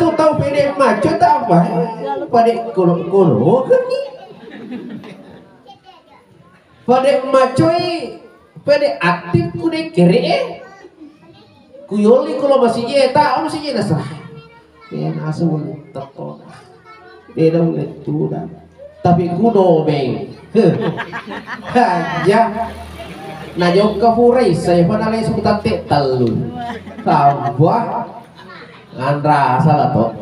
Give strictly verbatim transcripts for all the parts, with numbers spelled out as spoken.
Tau pede maco tapa, eh, pade kolo-kolo keni. Pade macoi, pede aktif ku de kere, eh. Ku yoli kulo masije, ta masije nasa. Pena asu tetto. Beda ulle tuda. Tapi kudo beng. Haja. Na jokka furai, saya pada lesu tatte tellu. Tambah. Andra salah to.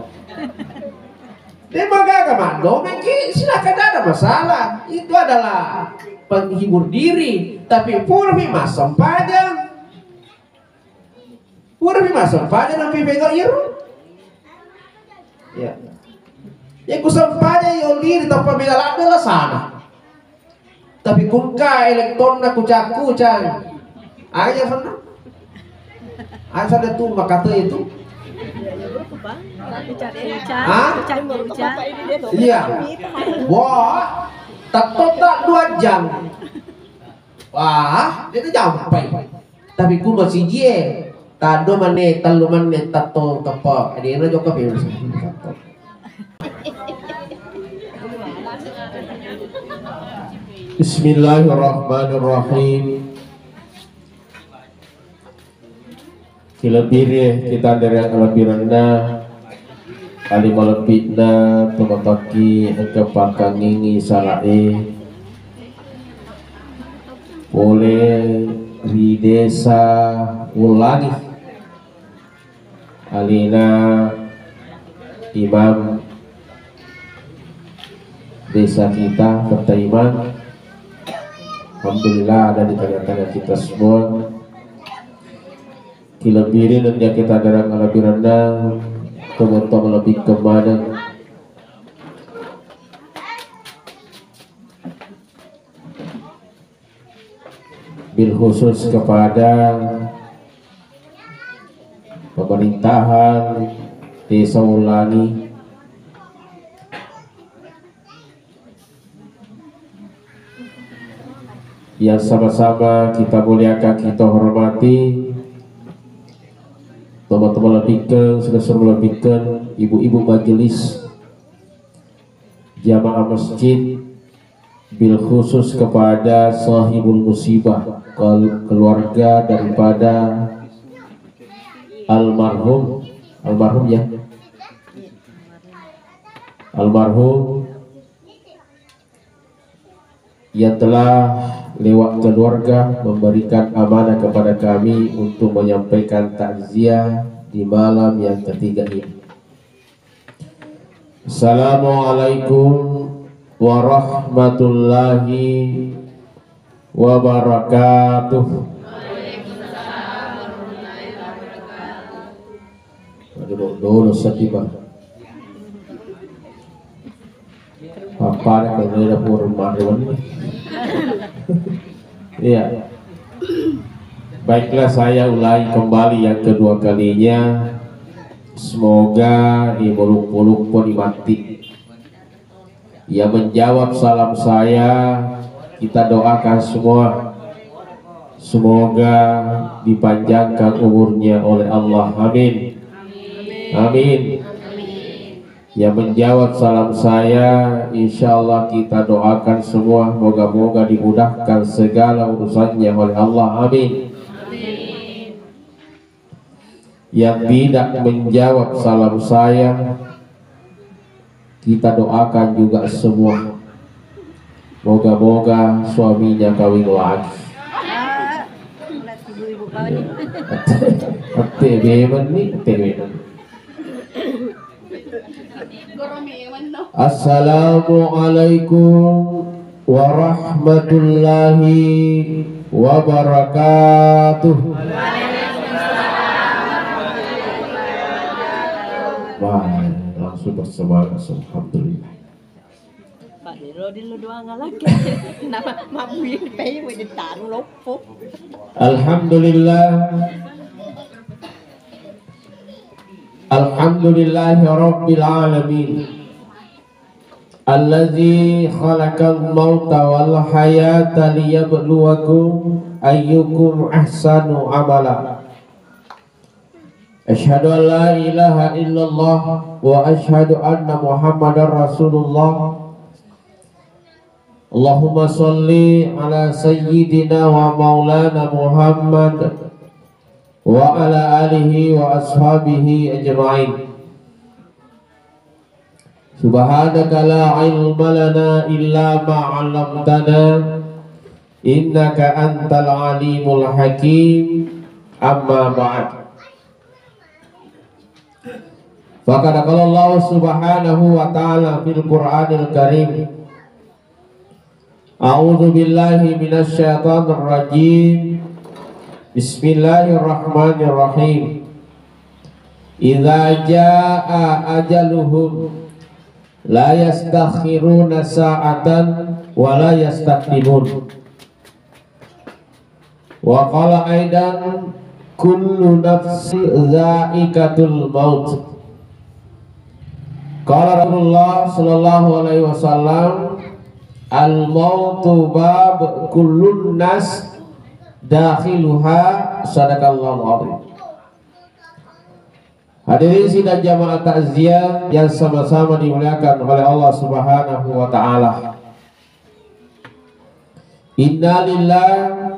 De magaga maddomengki, silakan, tidak ada masalah. Itu adalah penghibur diri. Tapi purami massempajang. Purami massempajang nampi pega iru. Ya. Ya ku sempajang yo liri tanpa bela ladde la sana. Tapi kungka elektonna kucang-kucang. Aja sana. Aja sana tu makata itu. Hah? Iya. Wah, tetap tak dua jam. Wah, dia tu jampai. Tapi ku masijie, tado menne, tellu menne, tetto tepa. Dia na jokka pe. Bismillahirrahmanirrahim. Kilebbiri kita dari lebbirenna, ali malebbi'na, tomataki engka pakkangingi sala'e pole ri desa Wulangi. Alina Imam desa kita, Kota Imam. Alhamdulillah ada di tengah-tengah kita semua. Kilebbiri nennia kita dalam lebbirenna, kemudian lebih kemana. Bil khusus kepada pemerintahan Desa Wulangi yang sama-sama kita muliakan, kita hormati, teman-teman lebihkan, sudah suruh lebihkan, ibu-ibu majelis, jamaah masjid, bil khusus kepada sahibul musibah, kel-, keluarga daripada almarhum, almarhum ya, almarhum yang telah lewat keluarga memberikan amanah kepada kami untuk menyampaikan takziah di malam yang ketiga ini. Assalamualaikum warahmatullahi wabarakatuh. Aduh, dulu sedih, Bang. Apa ada kalau dia dapur maruan? Iya. Baiklah, saya ulangi kembali yang kedua kalinya. Semoga ibu lupa-lupa dimati. Yang menjawab salam saya, kita doakan semua. Semoga dipanjangkan umurnya oleh Allah. Amin. Amin. Yang menjawab salam saya, insya Allah kita doakan semua, moga-moga dimudahkan segala urusannya oleh Allah. Amin. Yang tidak menjawab salam saya, kita doakan juga semua. Moga-moga suaminya kawin lagi. Ate beban nih, ate beban. Assalamualaikum warahmatullahi wabarakatuh. Wah, langsung bersemangat, alhamdulillah. Pak Dero di lu doang lagi. Nama mabui pei mau ditaruh loppo. Alhamdulillah. Alhamdulillahirabbil alamin. Allazi khalaqal mauta wal hayata liyabluwakum ayyukum ahsanu amala. أشهد أن لا إله إلا الله وأشهد أن محمدا رسول الله. اللهم صل على سيدنا ومولانا محمد وعلى آله وأصحابه أجمعين. سبحانك لا علم لنا إلا ما علمتنا إنك أنت العليم الحكيم. أما بعد. فقد قال الله سبحانه وتعالى في القرآن الكريم، أعوذ بالله من الشيطان الرجيم. بسم الله الرحمن الرحيم. إذا جاء أجلهم لا يستأخرون ساعة ولا يستقدمون. وقال أيضا، كل نفس ذائقة الموت. قال رسول الله صلى الله عليه وسلم، الموت باب كل الناس داخلها. صدق الله العظيم. Hadirin sidang jamaah takziah yang sama-sama dimuliakan oleh Allah Subhanahu wa Ta'ala. Innalillahi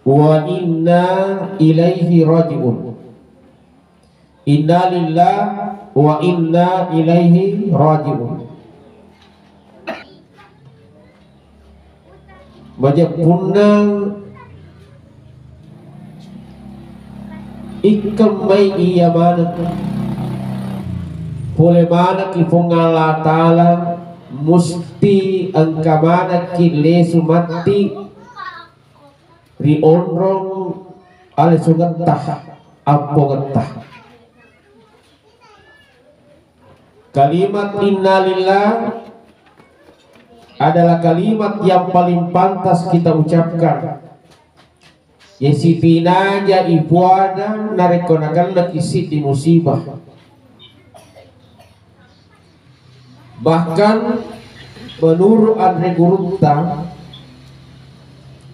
wa inna ilaihi raji'un. Innalillahi wa inna ilaihi raji'un. Majeppunna ikkemmai iya maneng. Pole manekki Puang Allah Ta'ala, musti engka manekki lesu matti ri onrong alesungetta, ampongetta. Kalimat innalillah adalah kalimat yang paling pantas kita ucapkan. Ye sipinaja ipuada narekko nagelleki siddi musibah. Bahkan menurut Anre Gurutta,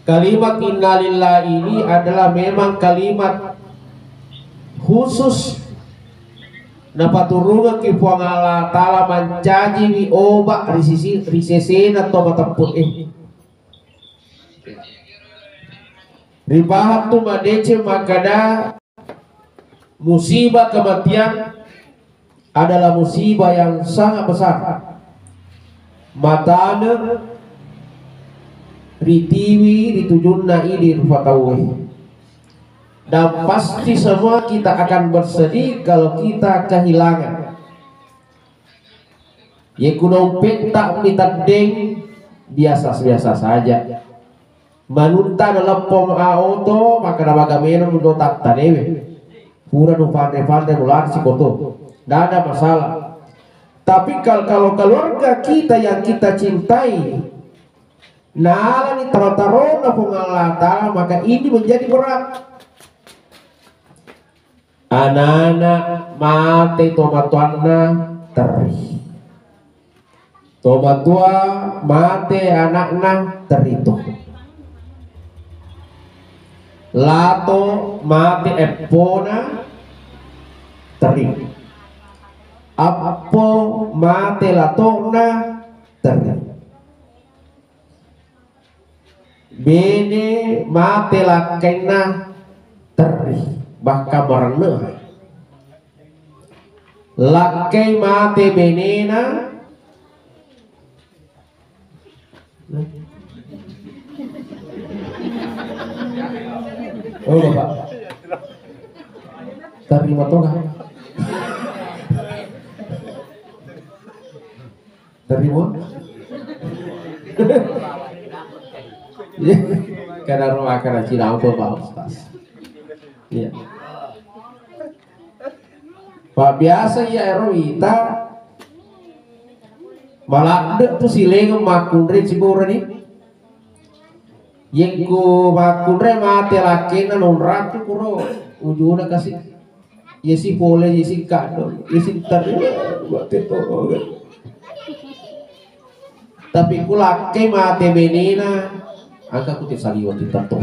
kalimat innalillah ini adalah memang kalimat khusus napaturungekki Puang Allah Ta'ala mancajiwi oba ri sisi, ri sesena to mateppe'e. Ripahang tu madeceng makkeda musibah kematian adalah musibah yang sangat besar. Matane ritiwi ritujunna idi rupa tauwe. Dan pasti semua kita akan bersedih kalau kita kehilangan. Ye ku dompetta mi teddeng, biasa-biasa saja. Manutta na leppo a oto, makkeda maga melo mudo tattanewe. Pura nu panre-panre mulari sikoto. Nggak ada masalah. Tapi kal-, kalau keluarga kita yang kita cintai nalani taro-tarona Puang Allah Ta'ala, maka ini menjadi berat. Anana mate tomatoanna terri. Tomatua mate anakna terri to. Lato mate eppona terri. Appo mate latona terri. Bene mate lakkainna terri, bahkan marenne. Lakkai mate benena. Oh, Bapak. Terima toga. Terima. Iya. Kada ro akara Cina apa, Pak Ustaz? Iya. Pak, biasa iya ero ita maladde tu silengeng makkunrai siborani. Yekko makkunrai mate lakkena nonratu kuro ujuna kasi. Yesi pole, yesi kado, yesi terima mate to. Tapi ku lakkai mate benena, angka ku saliweng ti tanto.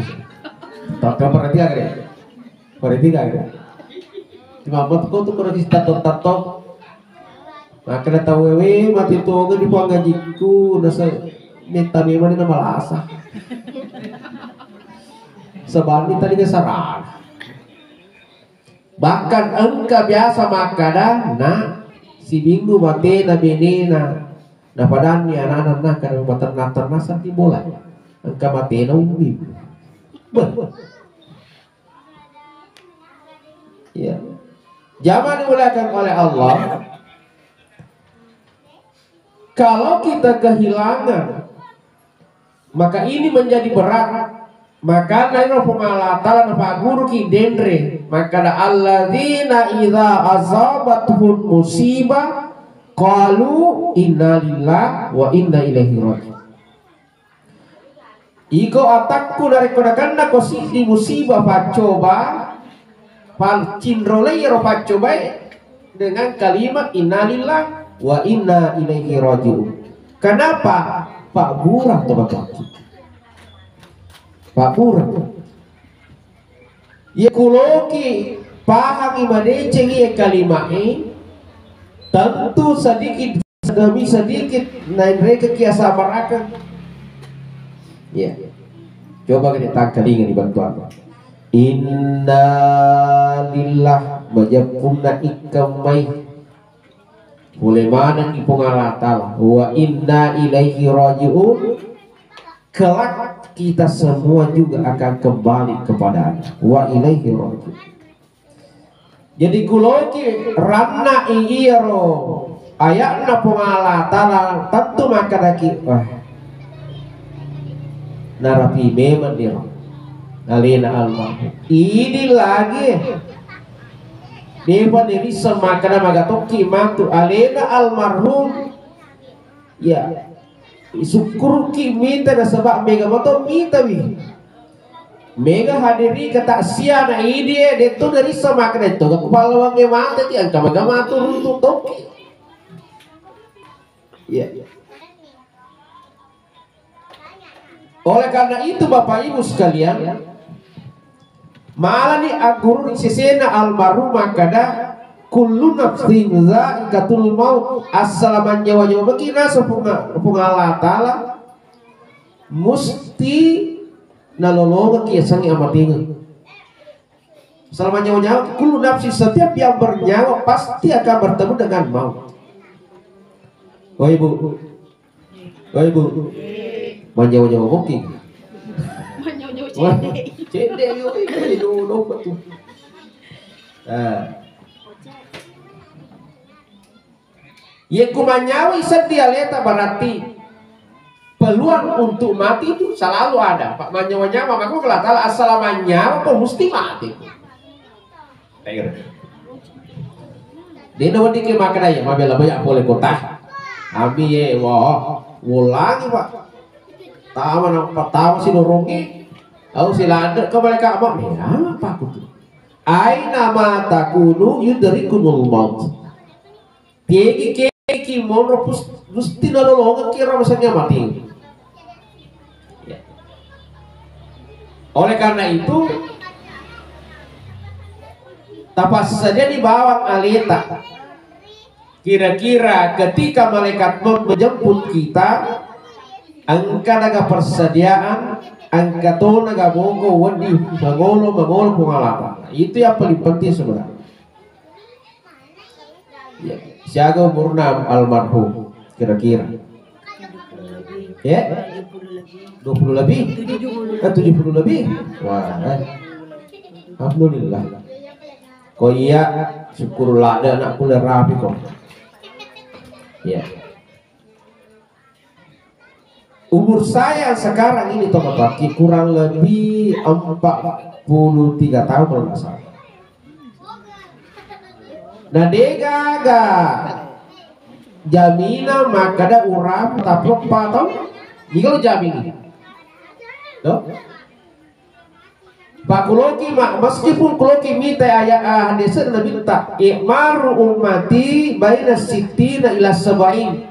Tapi perhatikan, deh. Perhatikan, deh. Imammat ko tu kena kisi tato-tato. Makkeda tau wewe mati tuonga di puang ngajikku nasa metta memang na malasa. Sebani tadi ke sarana. Bahkan engka biasa makkeda na sibingu matena benena. Napadanni anak-anak na kada maternak-ternak sakit bola. Engka matena ummi. Beh. Ya. Jamaah dimuliakan oleh Allah, kalau kita kehilangan, maka ini menjadi berat. Maka nairo Puang Allah Ta'ala napagguruki denre, maka alladzina idza asabathum musibah qalu inna lillahi wa inna ilaihi raji'un. Iko atakku narekko nakennako siddi musibah paccoba, palcinrolei ero paccobae dengan kalimat innalillah wa inna ilaihi raji'un. Kenapa? Pabburang to bapakki. Pabburang. Iya kuloki pahangi madecengi iya kalimae, tentu sedikit demi sedikit nainreke kia sabarakeng. Ya. Coba kita tangkalinga di bantuan. Inna lillah, majeppunna ikkemmai. Pole maneng Puang Allah Ta'ala. Wa inna ilaihi raji'un. Kelak kita semua juga akan kembali kepada-Nya. Wa ilaihi raji'un. Jadi kuloki ranna i iyaro ayatna Puang Allah Ta'ala tentu makkedaki, wah, narapi memang niro alena almarhum. Ini lagi depa nirissa makkeda magatokki matu alena almarhum. Ya, sukkuruki mita nasaba mega moto mitawi. Mega hadiri kata sia na idi e detto dari sama kena to ga pahlawange mate ti angka maga matu runtu toki. Ya. Oleh karena itu Bapak Ibu sekalian, malani agguruni sesena almarhum makkeda kullu nafsin zaikatul maut, assala manyawa-nyawa maki naso Puang, Puang Allah Ta'ala musti nalolongeng ki yasengnge amatengeng. Selama nyawa-nyawa, kullu nafsin, setiap yang bernyawa pasti akan bertemu dengan maut. Oh ibu, oh ibu, manyawa-nyawa booking. Manyawa-nyawa cedde. Cedde yo, itu domba tuh. Nah. Ye ku manyawa seddi aleta berarti peluang untuk mati itu selalu ada. Pak manyawa-nyawa maka Allah Ta'ala assala manyawa kok mesti mati. Dena wedding ke makkeda ya mabela banyak pole kota. Ami ye wah ulangi Pak. Tawa na pertama si dorongi. Au si lade ke mereka apa? Ya apa aku tuh? Aina ma takunu yudrikumul maut. Tegi keki monro pus-, musti nalolongeng kira masanya mati. Ya. Oleh karena itu, tapassadia di bawang aleta. Kira-kira ketika malaikat maut menjemput kita, engka naga persediaan, engka to naga boko, wedi, mangolo, mangolo, Puang Allah Ta'ala. Itu yang paling penting sebenarnya. Ya. Siaga umurna almarhum kira-kira? Ya? Dua puluh lebih? Eh, tujuh puluh lebih? Wah, eh. Alhamdulillah. Ko iya, syukurlah ada anakku le rapi ko. Ya. Umur saya sekarang ini, Tomataki, kurang lebih empat puluh tiga tahun kalau nggak salah. Nah, degaga jamina makkada urang tappa tahu. Ini kalau jamin. Tuh. Pakkuloki ma-, meskipun kuloki mita ayat, ah, hadis Nabitta, "I'maru ummati baina sittina ila sab'in."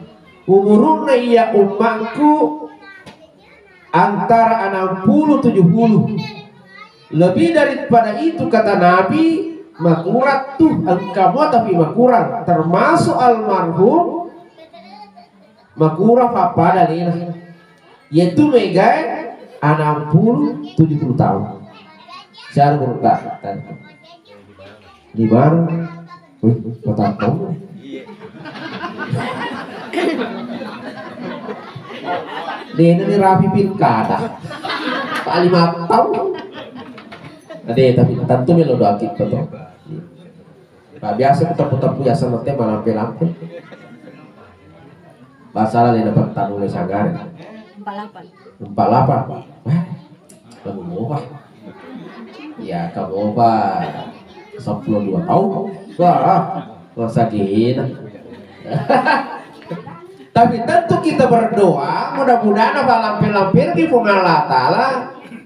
Umurunna iya ummakku antara enam puluh tujuh puluh. Lebih daripada itu, kata Nabi, Makurang tu, engka mua tapi makurang, termasuk almarhum makurang pappada alena. Yaitu megae enam puluh tujuh puluh tahun. Siapa guru tak? Di mana? Wih, kota kamu. Dena ni rapi pilkada. Pak lima tahun. Ade, tapi tentu melo doa kita tuh. Pak biasa ku tepu-tepu ya sama teh malampe-lampe. Masalah dia dapat tanu le sanggare. Empat lapan. Empat lapan. Wah, kamu mau apa? Ya, kamu apa? Sepuluh dua tahun. Wah, masa gini. Tapi tentu kita berdoa, mudah-mudahan apa lampe-lampe di Puang Allah Ta'ala,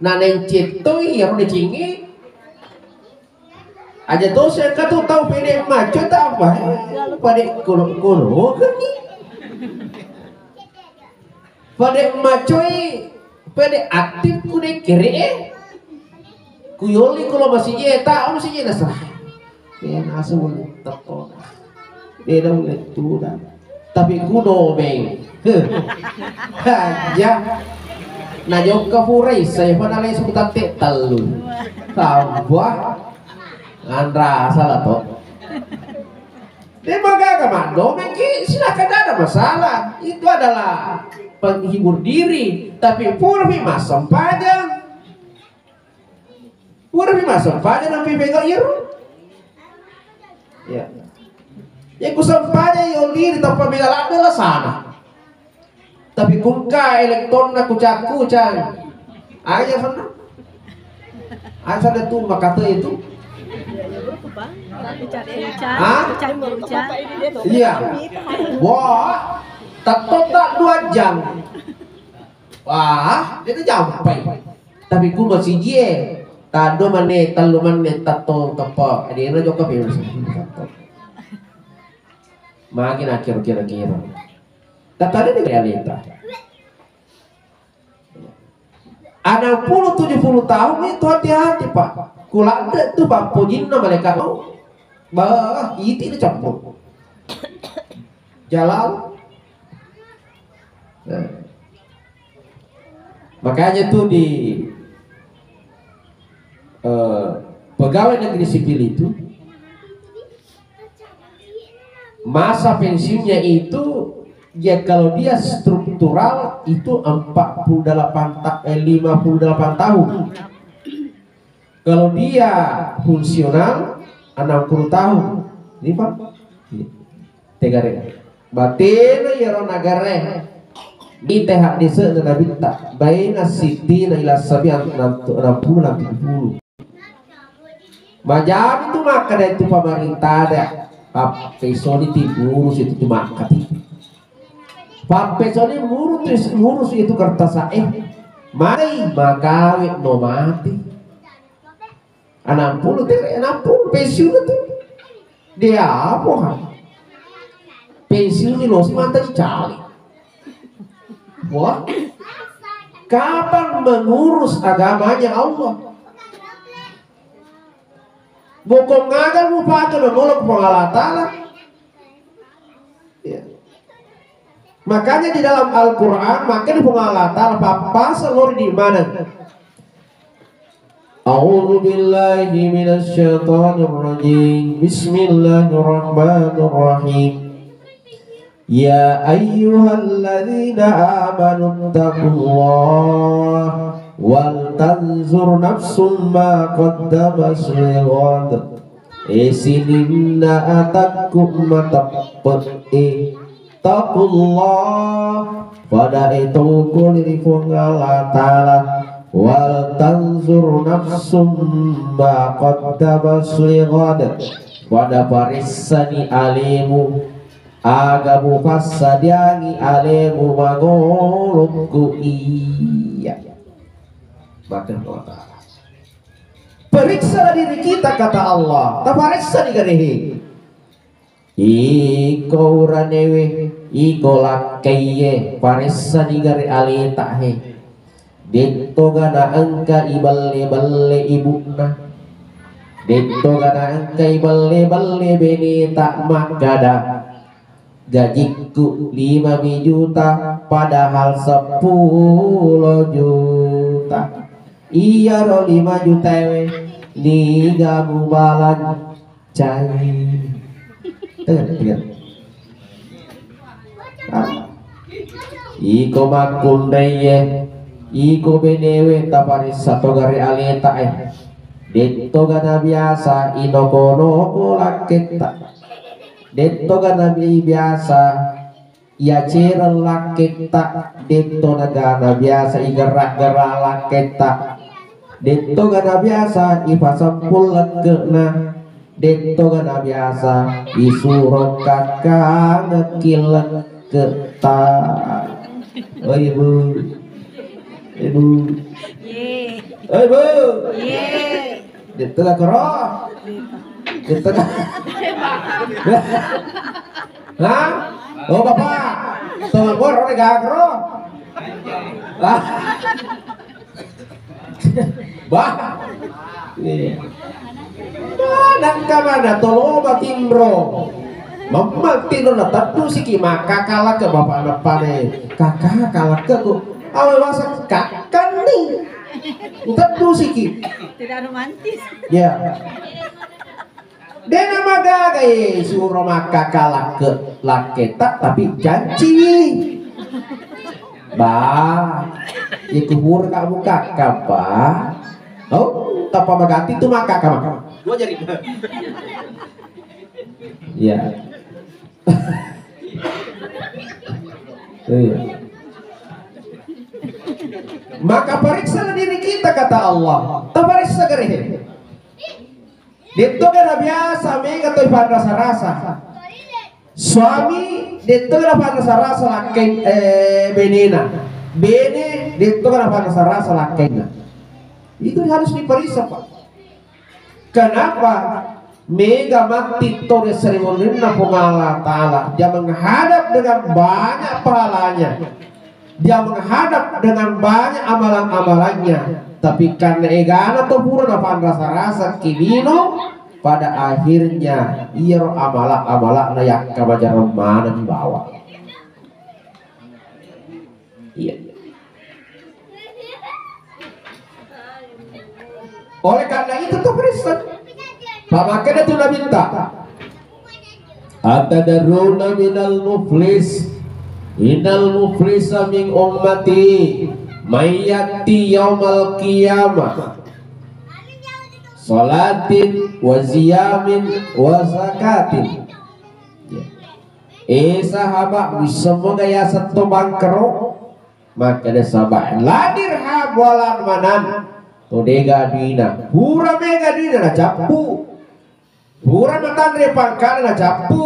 na nencetoi, ya, udah cingi. Aja to saya katu tau pede maco tapa, eh, pade kono-kono keni. Pade macoi, pede aktif ku de kere, eh. Ku yoli ku lo masiji, eh, tak masiji nasah. Ya nasu boleh teko. Beda boleh tuda. Tapi ku domeng. Haja. Na jokka furai, saya pada lai sebutante tellu. Tambah. Anra salah to. Dia magaga maddomeng ki, silakan, tidak ada masalah. Itu adalah penghibur diri. Tapi pura mi massempajang. Pura mi massempajang nampi mega iru. Ya. Ya ku sempajang yo diri tanpa mega ladde lah sana. Tapi kungka elektonna kucak-kucak. Aja sana. Aja sana tu makata itu. Hah? Iya. Wah, tetap tak dua jam. Wah, dia tu jampai. Tapi ku masiji e, tado mane, tellu mane, tetto kepo. Dia na jokka virus. Makin akhir kira-kira. Datangnya di realita. Enam puluh tujuh puluh tahun itu hati-hati, Pak. Kuladde tu, Pak, pojinna malaikat mau. Bah, itu dicampur. Jalal. Nah. Makanya tuh di, eh, pegawai negeri sipil itu, masa pensiunnya itu, ya, kalau dia struktural itu empat puluh delapan ta-, eh, lima puluh delapan tahun. Kalau dia fungsional, enam puluh tahun. Ini, Pak. Tegare. Batena iyaro nagare. Mita haddise na nabitta. Baina sittina ila sabi, enam puluh, enam puluh. Majami tu makkeda itu pemerintah ada. Pappesoni ti ngurus itu tu makkati. Pappesoni ngurus, ngurus itu kertas, eh. Mai makawe no mati. Enam puluh, tere enam puluh pensiun tu. Dia apa, ha? Pensiun ni lo si mata dicari. Wah. Kapan mengurus agamanya Allah? Bokong aga mupake mangolo ko Puang Allah Ta'ala. Ya. Makanya di dalam Al-Quran, makanya Puang Allah Ta'ala pappaseng lori di mana? A'udzu billahi minasy syaithanir rajim. Bismillahirrahmanirrahim. Ya ayyuhalladzina amanu taqullaha wal tanzur nafsum ma qaddamat lighad. E sininna atakku mateppe'e, taqullah, pada e tokoli ri Puang Allah Ta'ala, wal tanzur nafsum ma qaddamat lighad, pada paressani alemu aga mupassadiangi alemu mangolokku iya. Maka Allah Ta'ala. Periksa diri kita, kata Allah. Taparessa di garehe. Iko uranewe, iko lakkaiye, paressa di gare aleta he. Dettoga na engka ibelle-belle ibunna. Detto gana engkai belle-belle beneta makkada, gajikku lima mi juta padahal seppulo juta. Iyaro lima juta ewe niga mubalancai. Tegar, tegar. Ah. Iko makkunraie, iko benewe taparessa togare aleta e. Detto gana biasa inoko-noko lakketta. Detto gana bi-, biasa iyacereng lakketta. Detto nagana biasa igerra-gerra lakketta. Detto gana biasa ipasempul lekke'na. Detto gana biasa isuro kakkangekki lekketta. Oi, Bu. Ibu. Ye. Oi, Bu. Ye. Detto ga koro? Detto ga? Ha? Oh, Bapak. Tolong gua rone gagro. Ah. Bah. Iya. Nah, nangka mana toloba tinro. Memang tinro na teddu siki maka kala ke bapak nepane. Kakak kala ke ku. Awe wasa kakak nih. Teddu siki. Tidak romantis. Ya. Dena magaga, eh, suro makkaka lakke-, lakketa, tapi janci. Bah, ya kubur kamu kakak, bah. Oh, tanpa maganti tu makkaka, maka. Dua jari. Ya. Iya. Maka periksa diri kita, kata Allah. Tapariksa gare. Detto gana biasa mega toi panrasa-rasa. Suami detto gana panrasa-rasa lakkeng, eh, benena. Bene detto gana panrasa-rasa lakkenna. Itu harus diperiksa, Pak. Kenapa? Mega matti to ri sariwonrinna Puang Allah Ta'ala. Dia menghadap dengan banyak pahalanya. Dia menghadap dengan banyak amalan-amalannya, tapi karena egana to pura napanrasa-rasakki lino, pada akhirnya iyaro amala-amala'na yakka majareng maneng bawang. Iya. Oleh karena itu tuh Kristen, pamakkeda tu Nabitta, "Atadaruna minal muflis? Innal muflisa min ummati may ya'ti yaumal qiyamah salatin wa ziyamin wa zakatin." Ya. Eh, sahabat, semua gaya seto bangkero. Makkeda saba, "La dirham wala manan." To dega duina. Pura mega duina nacappu. Pura matanre pangkana nacappu.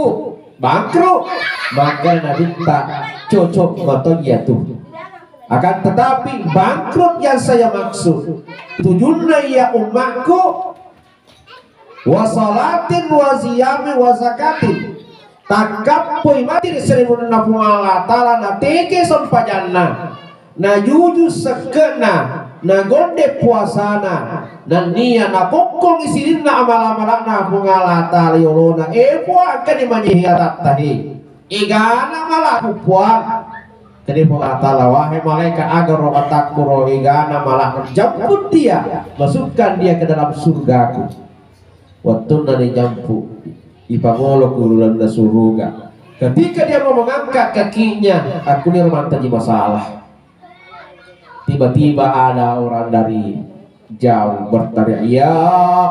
Bangkrut. Makkeda Nabitta, "Cocok mato iya tu. Akan tetapi bangkrut yang saya maksud. Tujunna iya ummakku, wa salatin wa siyamin wa zakatin." Takkappoi mati ri sarimunna Puang Allah Ta'ala, nateke sempajanna, najuju sekke'na, nagonde puasana, nennia nakokkongi sininna amal-amala'na Puang Allah Ta'ala yolona. Eh, Puang, engkani manyehe atatta he. Egana malaku, Puang. Kede Puang Allah Ta'ala, "Wahai malaikat, agaro atakkuro egana malak, jemput dia, masukkan dia ke dalam surgaku." Wettunna dijampu, ipangolo ku lalenna suruga. Ketika dia mau mengangkat kakinya, aku ni mancaji masalah. Tiba-tiba ada orang dari jauh berteriak, "Ya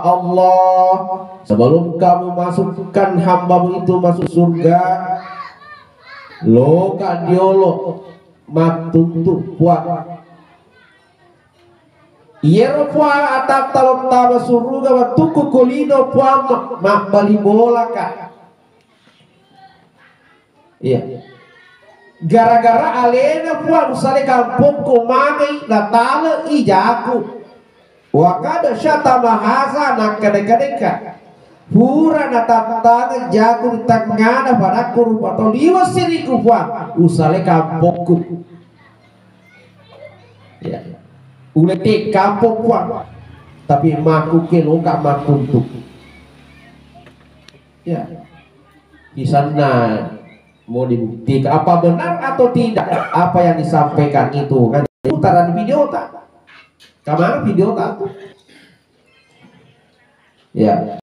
Allah, sebelum kamu masukkan hambamu itu masuk surga, loka diolo mattuntu, Puang." Iyaro Puang atatta lottama suruga wettukku kulino, Puang, ma-, mabbali bolaka. Iya. Gara-gara alena, Puang, usale kampokku mangai natale ijaku. Wa qad syatama haza, nakkadeka-deka. Pura natattangeng jaku ri tengngana padakku rupa tau, liwe' siriku, Puang, usale kampokku. Ya. Ulette kampong, Puang. Tapi makkuke loka makkuntu. Ya. Di sana mau dibuktikan apa benar atau tidak apa yang disampaikan itu kan. Putaran video tak? Kemana video tak? Ya.